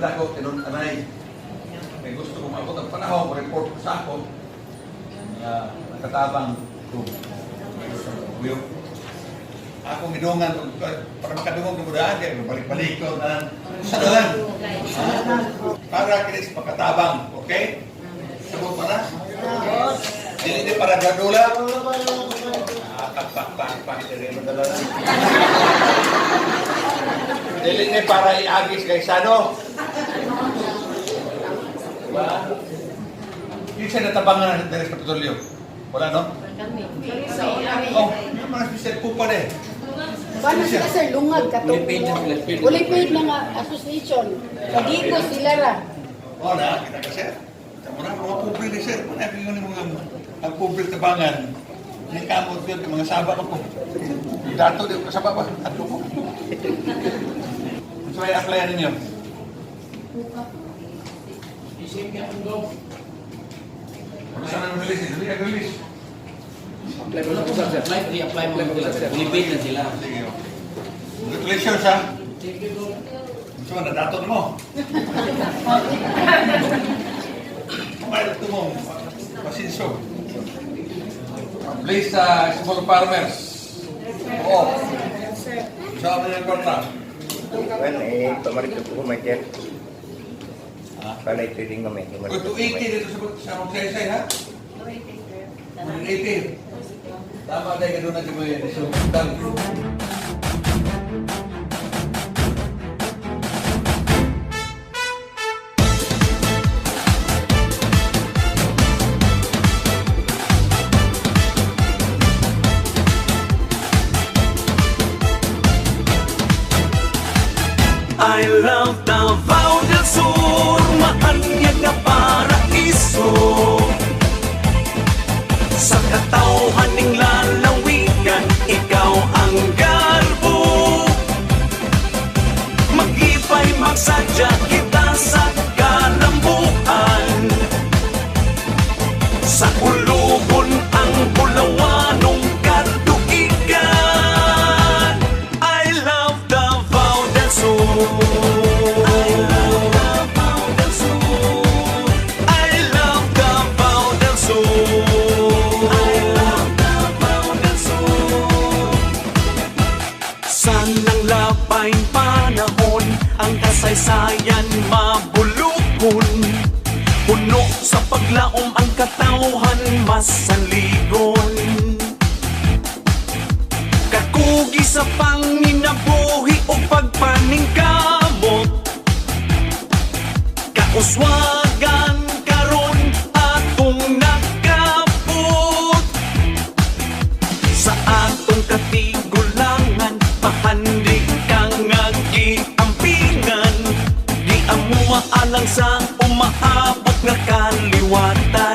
dako tinun-anay. Kay gusto ko maabot ang panahon, report ko sa ako nga nakatabang to Buyo. Akong idungan para makadungog ng mudaan kay balik-balik ko tanan sa dalan. Para kinis makatabang, okay? Sabot pa na? Dili ni para gradula. Ah, pak pak pak pak dili madala na. Dili ni para iagis kay Sano. Diba? Kinsa natabangan na diri sa Kapitolyo? Wala, no? Oh, yung mga special po pa eh. Paano sila, sir, lungag katong Uli paid na sila. Uli paid na nga association. Pagiko sila ra. Oh, na, kita ka, sir. Tamo na, mga pobre ni sir. Mga yun yung mga ang pobre tabangan. Hindi kamot yun, yung mga saba ko po. Dato, di ko kasaba ba? Ato ko. So, ay applyan ninyo. Ano saan ang release? Dali ang release. Apply mo lang sir. Apply, apply mo lang sila, sir. Fully paid na sila. Sige, okay. Congratulations, ha? So, nadato na mo. Kumain ito mo. Pasinso. Please, small farmers. Oo. Sa amin yung kwarta. Well, eh, pamarito po ko, Michael. Ha? Palay trading kami. Kung Pamarito po, 280 dito sa Magsaysay, ha? 180. Tama tayo ka doon na mo yan. So, dang. I love Davao del Sur, maanyag nga paraiso. Sa katawhan ning lalawigan, ikaw ang garbo. Maghipay magsadya kita sa kalambuan. Sa ulugon ang bulawanong kaduigan. I love Davao del Sur. I love Davao del Sur. I love Davao del Sur. I love Davao del Sur. Sanang labay panahon, ang kasaysayan mabulukon. Puno sa paglaom ang katawhan masaligon. Kakugi sa panginabuhi o pagpaningkamot. Kauswagan karon atong nakabot. Sa atong katigulangan, pahandig ka nga giampingan. Giamua alang sa umaabot nga kaliwatan.